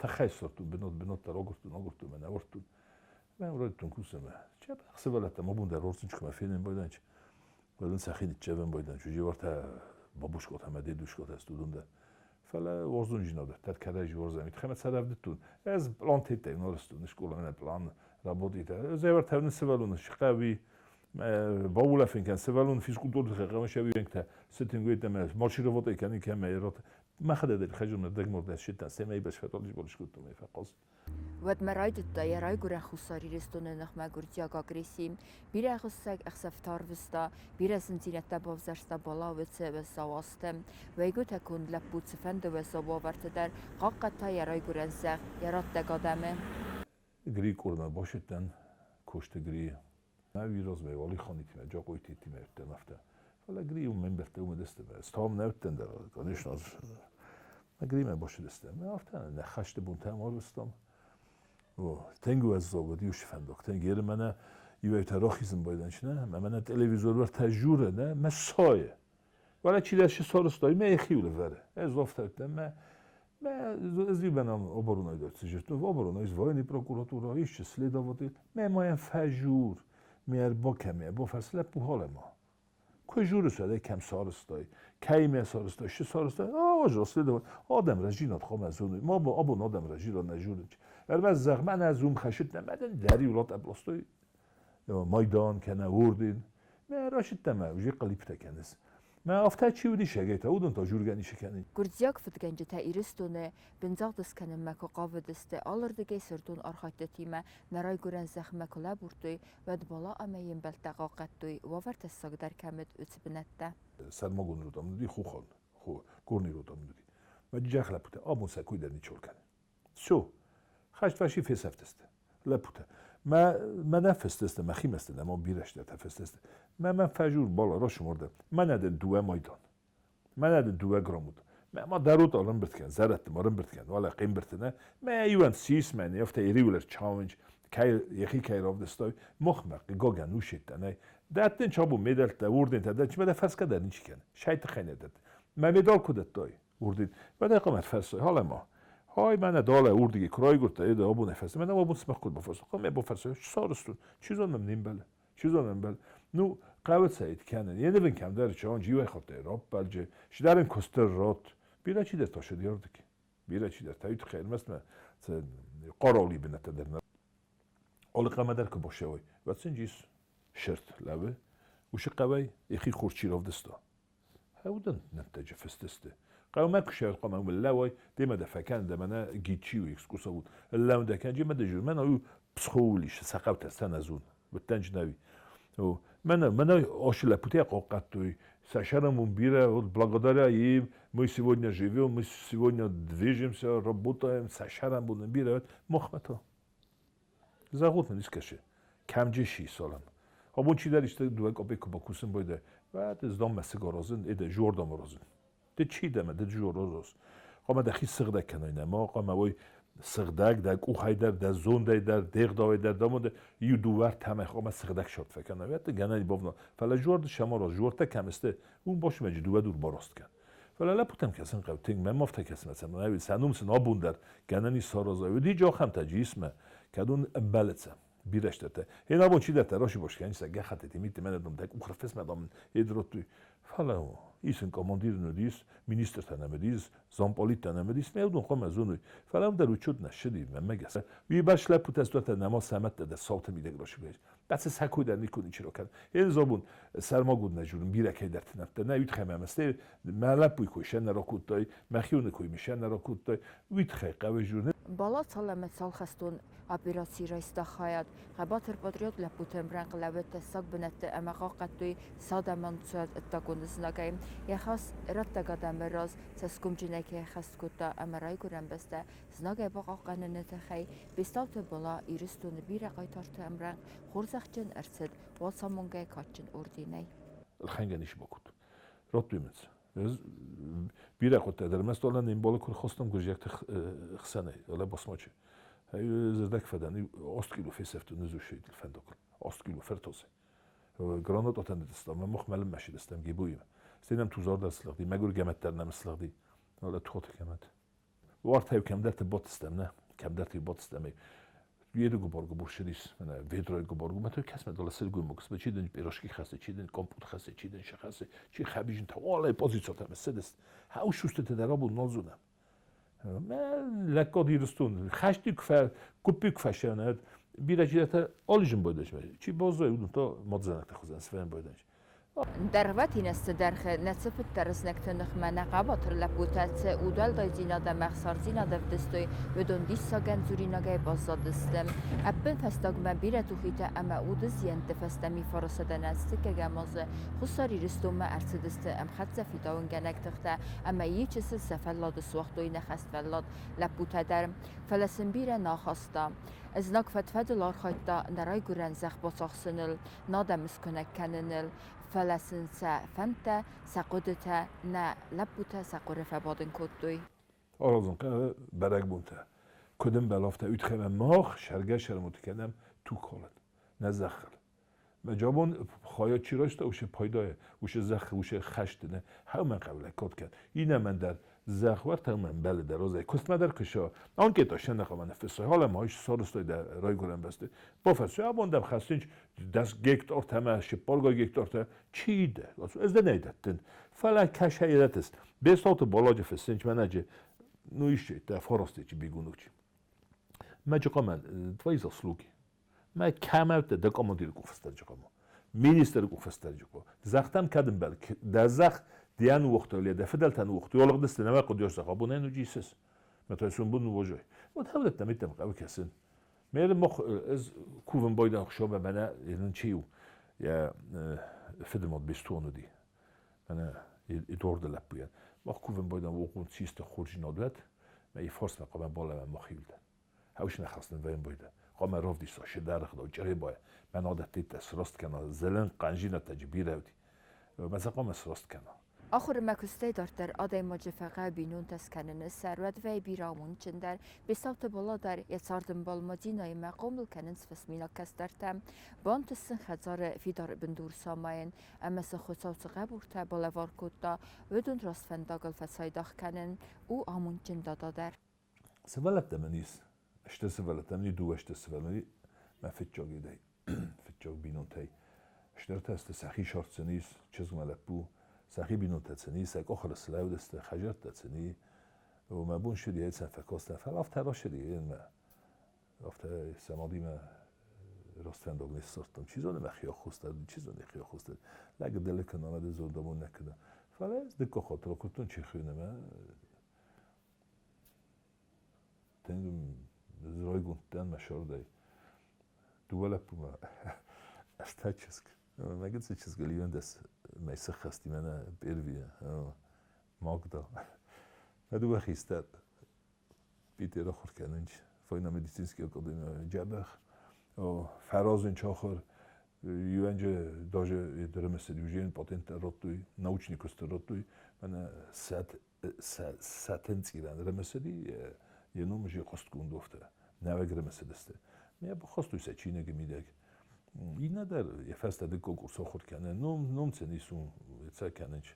тахайсорту бенот бенота рогортун огорту мен авортун მე როიტუნ კუსემე ჩება ხსეველატა მობუნდა რორცინჩქმა ფინენ ბოიდანჩ ყველან სახინი ჩევენ ბოიდანჩ უჯივართა ბაბუშკოთა მე დედუშკოთა სტუდუნდა ფალა ორზუნჯინოდა თათ ქადაჟი ორზამი თხემა ცადავდიტუნ ეს პლანტიტე ნორსტუნ შკოლა მე პლან რაბოტიტა ზევართავ სევალუნ შყავი მე ბაულაფინკან სევალუნ ფიზკულტური ხეღმა შევიენქთა სეტინგვიტა მე მოჩიროვოტიკან იქ მე როთ მახადედე ხაჯუმ დეგმორდა შიტა სემეიბა შეტოლი ბოლშკუტუ მე ფაყოს Уӕдмӕ райдыдта йӕ райгуырӕн Хуссар Ирыстоны ныхмӕ гуырдзиаг агресси. Бирӕ ӕгъуыссӕг ӕхсӕвтӕ арвыста, бирӕ зындзинӕдтӕ бавзӕрста Бала уыцы уӕззау азты. Уӕйгуытӕ конд лӕппу цыфӕнды уӕззау уавӕрты дӕр хъахъхъӕдта йӕ райгуырӕн зӕхх, йӕ раттӕг адӕмы. გრი კურმა ბოშეტან ქოშტე გრი მე ვიროზმე ოლიხონით მე ჯოყუითით მე ერთენაფთა ფალა გრი უმემბერტე უმედესტება სტომ ნევტენ და конечно მე გრი მე ბოშედესტე მე ავთა ნახაშტე ბუნთა მორვստომ ო თენგუ აზოგო დიუშ ფანდოკ თენგ ერმანა ივეთა როხიზმ ბოიდანჩნა მე მანა ტელევიზორ ვარ თაჟურე და მე სოე ვარა ჩილაში სოროსტოი მე ეხიულე ვარე ეს ზოფთა მე მე ზიბენამ обороной დაცი обороной ის военный პროკურატურა ის следователь მე მოენ ფაჟურ მე არ ბოქემე ბოფასლე პუჰოლემო ქუჟურუსა და კემ სოროსტოი კაიმე სოროსტოი ში სოროსტოი ო ჟო ადამ რაჟინოთ ხომ აზუნი მობო აბონ ადამ რაჟირო ნაჟურიჩ ერბა ზღმანა ზუმ ხაშიტნა მადენ დარი ულოტა პლოსტოი მაიდან კენა ურდინ მე რაშიტა ჟი ყლიფთა კენეს მე ავთა ჩივდი შეგეთა უდონტო ჟურგანი შეკენი Гуырдзиаг фыдгӕнджытӕ Ирыстоны бындзагъд скӕнынмӕ куы хъавыдысты, алырдыгӕй сырдон архайдтытимӕ нӕ райгуырӕн зӕхмӕ куы лӕбурдтой, уӕд Бала ӕмӕ йе мбӕлттӕ хъахъхъӕдтой, уавӕр тӕссагдӕр кӕм уыд, уыцы бынӕттӕ. სარმოგონ როტომდი ხუხონ ხო გორნი როტომდი მე ჯახლაფუთა აბუნსა κουიდანი ჩოლკანი всё ხაშტვაში ფესაფტესტე ლეფუთა ما ما ნაფესტესტე ما ხიმესტე და მობირაშტე თაფესტესტე მე მე ფაჟურ ბოლა როშმორდა მანადენ დუა მოიდონ მანადენ დუა გრომუდ მე მა დარუტო რემბერტკენ ზარატ მორემბერტკენ ვალა ყიმბერტენა მე ივან სისმენი ოფტე ირივლერ ჩაუნჯ კაი ეხი კაი როვდესტოი მოხმა გოგან უშეტა ნაი Дӕттын чабу медальтӕ, ордентӕ, дӕ чмӕ фӕрсгӕ дӕр ничи кӕны. Шайты хӕйнӕ дӕтт. Мӕ медал куы дӕттай, орден. Мӕ хъамӕ фӕрсай, халӕма. Хай мӕнӕ далӕ урдиги крайгурта, эда абонай фӕрсай. Мӕнӕ абон смах куд бафӕрсай. Хъамӕ бафӕрсай, сарыстун. Чи зонам нимбӕлы. Чи зонам бӕл. Ну, хъӕуы кӕнын. Еневин кӕмдӕр чан живай хаттай раппӕлджы. Шидарин костер рот. Бирӕ чидӕр ташад ярдык. Бирӕ чидӕр тайт хӕрмӕстмӕ. Қараули бынӕттӕ дӕр нӕ. Алы хъӕмӕ дӕр куы башӕуай. Вӕцинджис шерт лӕвы. Уышы хъӕуӕй ихи хурчи равдыста. Хӕудын нӕттӕджы фыстысты. Хъӕумӕ куы шӕуд хъӕмӕ лӕвай, демӕ дӕ фӕкӕн, дӕ мӕнӕ гидчи у экскурсовод. Лӕв дӕ кӕнджи мӕ дӕ мӕнӕ у псхоулиш, сӕхъӕвтӕ сӕнӕзун. Быттӕнджнави. Мӕнӕ мӕнӕ оши лӕппутӕ хъохъхъӕдтой. Сашарам бира, вот благодаря им мы сегодня живем, мы сегодня движемся, работаем, сашарам бира, мохмето. Зӕгъут мын искӕсы, кӕмджы салам. Абон чидӕр исты дыууӕ копейкы бакусын бойдӕ, вӕд ыздам мӕсыг аразын, эдэ жордам аразын. Ды чи дӕ мӕ, ды жор аразын. Хъуамӕ дӕхи сыгъдӕг кӕнай нӕ, хъуамӕ уой сыгъдӕг дӕ къухӕй дӕр, дӕ зондӕй дӕр, де гъдауӕй дӕр, дамонды иу дыууӕ ӕртӕмӕй хъуамӕ сыгъдӕг шарт фӕкӕнай. Вӕд гӕнӕн бавна. Фӕлӕ жорды шамараз, жортӕ кӕм сты, уым башымӕджы дыууӕ дур бараст кӕн. Фӕлӕ лӕппутӕм кӕсын хъӕуы тынг, мӕм афтӕ кӕсын, цӕмӕй сӕ ном сын абон дӕр гӕнӕн ис саразай. Уыди джахӕмтӕ джисмӕ, кӕд уын ӕмбӕлыцӕ. Бирӕстӕтӕ. Ен абон чидӕртӕ рашибош кӕнса гӕххӕттити митти мӕнӕ дӕ къухрфесмӕ дам эдротуй. Фӕлӕ исын командир нудис, министртӕ нӕ мыдис, замполиттӕ нӕ мыдис, мӕ уыдон хъуамӕ зоной. Фӕлӕ ам дӕр учет нӕ ссыди, мӕнмӕ гӕсгӕ. Уый бӕрц лӕппутӕ стотӕ нӕма сӕмӕттӕ дӕр сауты мидӕг рашибош. Бӕцы сӕ кой дӕр никуы ничи ракӕн. Ен забун сӕрмагонд нӕ журын бирӕ кӕйдӕрты нӕмттӕ нӕ уый тыххӕй мӕ стӕй мӕ лӕппуйы кой сӕ нӕ ракодтай, мӕхионы кой сӕ нӕ ракодтай, уый тыххӕй хъӕуы журны. Бала цал ӕмӕ цал хӕстон операци райста хайад. Хъӕбатыр патриот лӕппуты ӕмрӕнхъ лӕууыд тӕссаг бынӕтты ӕмӕ хъахъхъӕдтой цадӕмон ӕддагон знагӕй. Йӕ хӕс раттӕг адӕмы раз цӕсгомджынӕй кӕй ӕххӕст кодта ӕмӕ райгуырӕн бӕстӕ знагӕй бахъахъхъӕныны тыххӕй Бестауты Бала Ирыстоны бирӕ хъайтарты ӕмрӕнхъ хорзӕхджын ӕрцыд уацамонгӕ кадджын орденӕй. Ӕлхӕнгӕ ницы бакодтон. Радтой мын сӕ. Бирӕ хъуыдтӕ дӕр мӕ стъолӕн ӕмбалы куы рхостам гуырдзиӕгты хсӕнӕй, олӕ басмачы. Зӕрдӕг фӕдӕн, 8 кило фесӕфтон нызушейдыл фӕндагыл. 8 кило фертозе. Гранататӕ ныдыстам, мӕ мах мӕлын мӕшидыстам гебуимӕ. Стӕй нӕм тузар дӕр слыгъди, мӕгуыр гӕмӕт дӕр нӕм слыгъди. Олӕ тухоты гӕмӕт. Уартӕ кӕмдӕрты ботыстам, нӕ? Кӕмдӕрты ботыстам. Еды губор-губор шидис, мӕнӕ ведрой губор-губор, мӕ кӕсмӕ дола сылгоймаг, чи дын пирожки хӕссы, чи дын компот хӕссы, чи дын хӕссы, чи хӕбижын та, олай позициотӕ мӕ сыдыст. Хау шустыты дӕр абон нал зонӕм. Мӕ лӕггад Ирыстон, хӕсты куы гуыппы куы фӕсӕнӕд, бирӕ чидӕртӕ алыжын бойдӕч чи баззай, уыдон та мадзанӕгты хуызӕн свӕн бойдӕч. Дӕргъвӕтин азты дӕргъы нӕ цыфыддӕр знӕгты ныхмӕ нӕ хъӕбатыр лӕппутӕ цы удуӕлдайдзинад ӕмӕ ӕхсардзинад ӕвдыстой, уыдон диссагӕн дзуринагӕй баззадысты. Ӕппынфӕстагмӕ бирӕ тухитӕ ӕмӕ уды зиӕнтты фӕстӕ мифары 119 азы Хуссар Ирыстонмӕ ӕрцыдысты ӕмхӕццӕ фидауынгӕнӕг тыхтӕ ӕмӕ йе чысыл сӕ фӕллад суагътой нӕ хӕствӕллад лӕппутӕ дӕр. Фӕлӕ сын бирӕ нӕ ахаста. Знаг фӕд-фӕдыл архайдта нӕ райгуырӕн зӕхх бацахсыныл, нӕ адӕмы скуынӕг кӕныныл, фӕлӕ сын сӕ фӕндтӕ, сӕ хъуыдытӕ нӕ лӕппутӕ сӕ хъуыры фӕбадын кодтой. Аразын хъӕуы бӕрӕгбонтӕ. Куыд ӕмбӕлы, афтӕ уый мах сӕргӕ-сӕрмуты кӕнӕм тугхалӕн нӕ зӕххыл. Мӕ джабон хайад чи райста, уышы пайдайы, уышы зӕххы, уышы хӕсты, нӕ хӕумӕн хъӕуы лӕггад кӕн. Иннӕмӕн дӕр зӕхвӕрт хӕумӕн бӕлы дӕр озӕй. Куыстмӕ дӕр куыса. Анкета сӕ нӕ хъӕуы ныффыссай. Халӕ ма ис сарыстай дӕ райгуырӕн бӕсты. Бафӕрсай, абон дӕм хӕссынч 10 гектартӕ ӕмӕ 40 гектартӕ. Чи дӕ? Ӕз дӕ нӕ дӕттын. Фӕлӕ кӕсай рӕтыс. Бестауты Баладжы фыссынч мӕнӕджы, ну исчи, дӕ фарастечи бегунукчи. Мӕ джыкъамӕн твои заслуги. Мӕ кӕмӕвтӕ дӕ командиры къухфыстӕджы къаму. Министры къухфыстӕджы къу. Загътам кӕд ӕмбӕл, дӕ зӕхх диан уохтой, дӕ фыдӕлтӕн уохтой, олыгъдысты нӕ хъуыдиос зӕхх, абонӕн уыджисыс. Мӕ той сумбун уожой. Вот хӕвдӕттӕ миттӕм хъӕуы кӕсын. Меры мох ӕз кувын бойдан хшомӕ мӕнӕ йын чиу йӕ фыдымод бестуон уыди. Мӕнӕ идорды лӕппуйӕн. Мах кувын бойдан уохъун цисты хорджинад уӕд, мӕ и форсмӕ хъуамӕ балӕмӕ махиулдӕ. Хӕуш нӕ хӕснын вӕйын бойда. Хъуамӕ равдиса шидарыхдау чъребайа. Мӕн адӕттитӕ сраст кӕна, зелен хъанжинӕтӕ джи бирӕ уыди. Мӕ сӕ хъуамӕ сраст кӕна. Ахуыр ӕмӕ куыстӕй дарддӕр адӕймаджы фӕхъӕуы бинонтӕ скӕныны сӕр, уӕд вӕййы бирӕ амондджындӕр. Бестауты Бола дӕр йӕ цардӕмбал Мадинӕимӕ хъомыл кӕнынц фӕсминаг кӕстӕртӕ. Бантыст сын хӕдзары фидар бындур самайын ӕмӕ сын Хуыцау цы хъӕбултӕ балӕвар кодта, уыдон раст фӕндагыл фӕцайдагъ кӕнын. У амондджын дада дӕр. Сывӕллӕттӕ мын ис, стыр сывӕллӕттӕ мын и, дыууӕ стыр сывӕллони мӕ фыццаг идӕй, фыццаг бинонтӕй. Стыртӕ сты, сӕхи сӕрт сын ис, чызгмӕ лӕппу, сӕхи бинонтӕ сын и, сӕ къухы слӕудысты, хӕдзӕрттӕ сын и. Мӕ бон сыди, ӕй сӕ фӕкодта, фӕлӕ афтӕ расыди, мӕ афтӕ сӕ мадимӕ рӕстфӕндаг не ссардтам. Чи зоны, мӕхи аххос дӕр, чи зоны, йӕхи аххос дӕр. Лӕг дӕлӕ кӕна, мӕ дӕ зондамон нӕ кӕна. Фӕлӕ ӕз дыккаг хатт ракуырдтон Чехийы Тынг райгонд дӕн мӕ сӕрдӕй. Дыууӕ лӕппумӕ ӕртӕ чызг. Мӕ гыццыл чызгыл иуӕндӕс мӕй сыххӕсти мӕнӕ Первия, Магда. Мӕ дыууӕ хистӕр Питер ахуыр кӕнынц военно-медицинский академийы дзӕбӕх. Фӕразын ахуыр иуӕнджы даже ремесед уже патент радтой, научный куыст радтой, мӕнӕ сӕтӕнцъирӕн ремеседи йӕ ном же хъуыстгонд офтӕ, нӕуӕг ремеседысты. Мӕ бахастой сӕ чиныгы мидӕг. Иннӕ дӕр йӕ фӕстӕ дыккаг курс ахуыр кӕны, ном ном цен исун, цӕ кӕнынч.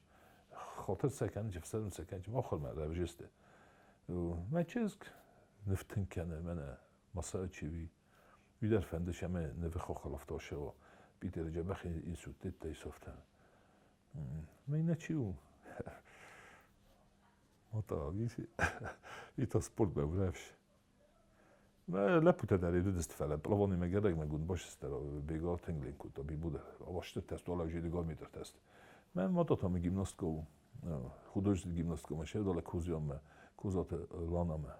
Хатыр цӕ кӕнынч, ӕфсӕрм цӕ кӕнынч, махуырмӕ равзесты. Мӕ чызг ныфтынг кӕны мӕнӕ Масаачеви. Уый дӕр фӕнды ӕмӕ нывы хохолофтошево Питеры дзӕбӕх институттӕй софтӕ. Мӕ чи у? Ата, itt a sportban urevs. Лӕппутӕ дӕр ирыдысты, фӕлӕ плавони ме гӕрӕг ме гунд башистер бега тенглин кута бибуде. Авашты тест ола жиди гомитер тест. Мӕ мататами гимнастка у. Художественный гимнастка ме шевдале кузиам кузате ланаме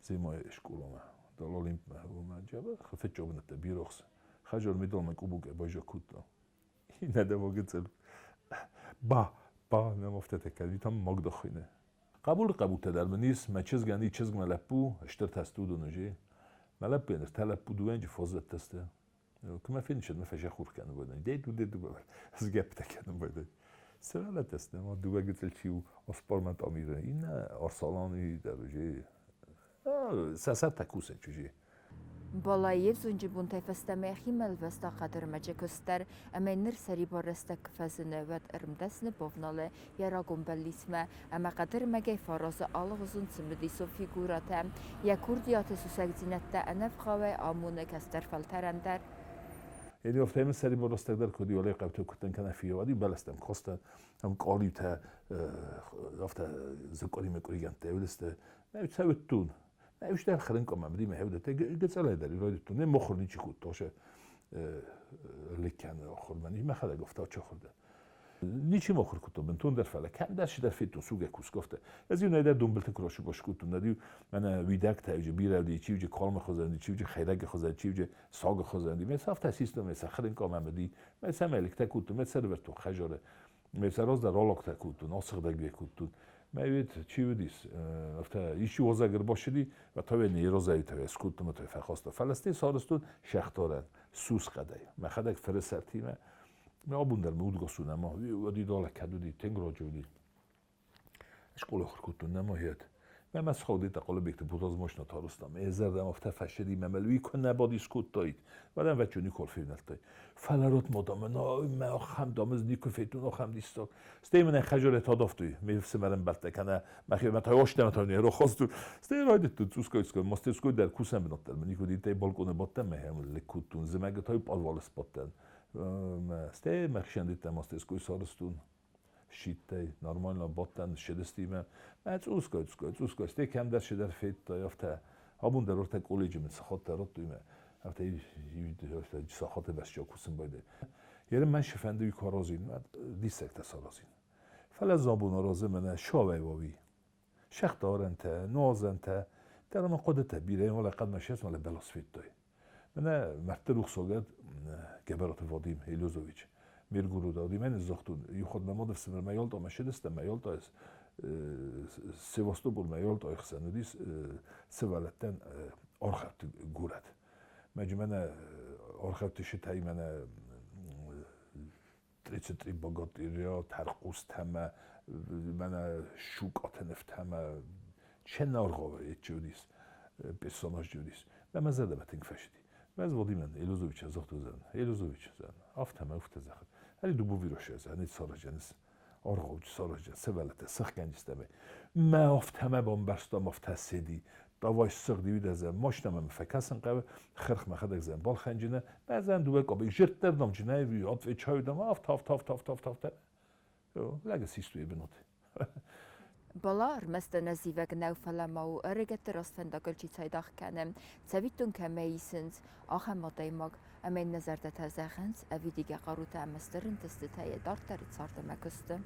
зимой школаме. Дал олимпме уме джаба хфетчобнете бирохс. Хажор мидолме кубуке бажа кута. Инеде вагицел. Ба, ба, nem aftetek там Магда хуйне. Қабул қабул мынис, мӕ чызгӕн и чызгмӕ лӕппу, стыр тестудон уже. Мӕ лӕппуйӕн ӕртӕ лӕппу дыууӕнджы фондзӕттӕсты. Куы мӕ фенчын, мӕ фӕзӕхур кӕнын байдайын. Деду, деду, згӕпптӕ кӕнын байдайын. Сывӕллӕттӕ ма дыууӕ гыццыл чи у, Оспормӕ Тамиры, иннӕ Арсаланы дӕр уже. Сӕ сӕртӕ кусӕн чужи. Балайы взонджы бонтӕй фӕстӕмӕ йӕхимӕ ӕлвӕста хъӕдӕрмӕджы куыст дӕр ӕмӕ ныр сӕрибар рӕстӕг куы фӕзыны, уӕд ӕрмдӕсны бавналы йӕ рагон бӕллицмӕ ӕмӕ хъӕдӕрмӕгӕй фӕаразы алыгъуызон цымыдисон фигурӕтӕ. Йӕ курдиаты сусӕгдзинӕдтӕ ӕнӕвгъауӕй амоны кӕстӕр фӕлтӕрӕн дӕр. Én ofta сӕрибар рӕстӕг дӕр куыд иуӕлӕй хъӕуты куыдтӕн кӕнӕ фиййауад, бӕлӕстӕм костӕн, ам къалиутӕ афтӕ зыкъуыримӕ къуыригӕндтӕ уыдысты. Мӕ цӕуыдтон. Мӕ хӕрын къамӕ мӕ хӕвдӕтӕ гыццылӕй дӕр райдыдтон. Не мохур ничи кодта, ошо леккӕны ахуырмӕ, мӕхӕдӕг афтӕ ахуыр дӕн. Ничи мохур кодта бынтондӕр, фӕлӕ кӕмдӕр сидӕр федтон сугӕ кусгӕ. Ez иу нӕдӕр донбылты куы расыбас кодтон, нӕ мӕнӕ уидӕгтӕ уджы бирӕ чи уджы калмы хуызӕн, чи уджы хӕйрӕгы хуызӕн, чи уджы сагы хуызӕн. Мӕ афтӕ систом, мӕ хӕрын къамӕ мӕ мӕ сӕмӕликтӕ кодтон, мӕ сӕрвӕрдтон хӕжары. Мӕ раздӕр ралактӕ кодтон, асыгъдӕг кодтон. Мӕ уыд чи уыдис, афтӕ исчи уазӕг ӕрбацыди, таве не розӕй таве скодтон, таве фӕхаста. Фӕлӕ стӕй сарӕзтон сӕхтарӕн, сусхъӕдӕй. Мӕхӕдӕг фыры сӕртимӕ. Мӕ абон дӕр мӕ удгас у нӕма, уӕди далӕ кӕд уыди, тынг раджы уыди. Скъола ахуыр кодтон нӕма хет. Мӕ мӕ схаудита Хъуылымбегты Ботаз машина тарызтам. Ӕ зӕрдӕм афтӕ фӕсыди, мӕ мӕ куы нӕ бадис кодтаид. Вӕдӕм вӕччу никуы февнӕлдтай. Фӕлӕ рот мадам, мӕ ахӕм дам ӕз никуы федтон ахӕм диссаг. Стӕй мын хӕжарӕ тадавтой, ме фсымӕрӕн бӕлттӕ кӕнӕ мӕхи мӕ тайостӕ мӕ тайне рохасту. Стӕй райдыдтон цъусгай мастерской дӕр кусӕн бынат дӕр. Мӕ никуы дитӕй балконы бадтӕн, мӕ хӕм лыг кодтон. Зымӕгы тай пъадвалы сбадтӕн. Стӕй мӕ хсӕндиттӕ мастерской сарӕзтон. Щиттӕй нормально бадтӕн щедестимӕ. Мӕ цъусгай, цъусгай, цъусгай. Стӕй кӕмдӕр сидӕр федтай, афтӕ. Абон дӕр ортӕ колледжы мын сахаттӕ радтой мӕ. Афтӕ сахаты бӕсты кусын байдайы. Ерын мӕн фӕнды уый куы аразин, диссӕгтӕ саразин. Фӕлӕ забон аразы мӕнӕ шавӕй вави. Сӕхтарӕнтӕ, нуазӕнтӕ, дӕр ӕмӕ хъуыдытӕ бирӕ, вале хъӕдмӕ сӕц, вале бӕлас федтай. Мӕнӕ мӕрдты рухсагад Гӕбӕраты Вадим Елюзович. Миргорода Вадим загътон, иу хатт мӕ мады фсымӕр мӕ Ялтамӕ ссыдыстӕм, мӕ Ялта Севастополь мӕ Ялтайы хсӕн уыдис сывӕллӕттӕн аргъӕутты горӕт. Мӕ мӕнӕ аргъӕутты сытӕй мӕнӕ 30 богатыря, тӕрхъустӕ ӕмӕ мӕнӕ щукаты нывтӕ ӕмӕ ченаргъовы чи уыдис, персонаж чи уыдис. Мӕ мӕ зӕрдӕмӕ тынг фӕцыди. Мӕ Владимир Елюзовичӕн загъта, Елюзович, афтӕ мӕ уфтӕ зӕгъы. Ӕри дубовироше, не саразджӕнис аргъауч саразджӕн, сывӕллӕттӕ сыхгӕнджыстӕмӕ. Мӕ афтӕ мӕ бамбӕрстам, афтӕ седи. Давай ссыгъди уидӕзӕ, машинӕмӕ мӕ фӕкӕсын хъӕуы, хырх мӕхӕдӕг зӕн балхӕнджынӕ, мӕ зӕн дыууӕ къабайы зӕрддӕр намджынӕй, отвечаю дам, афтӕ, афтӕ, афтӕ, афтӕ, афтӕ, афтӕ. Лӕг систуй бынаты. Бала ӕрмӕст ӕнӕзивӕг нӕу, фӕлӕ ма у ӕрыгӕтты рӕствӕндагыл чи цайдагъ кӕны, цӕвиттон кӕмӕй исынц, ахӕм адӕймаг. Ӕмӕ йын нӕ зӕрдӕтӕ зӕгъынц, ӕвидигӕ хъарутӕ ӕмӕ стыр ӕнтыстытӕ йӕ дарддӕры цард ӕмӕ куысты.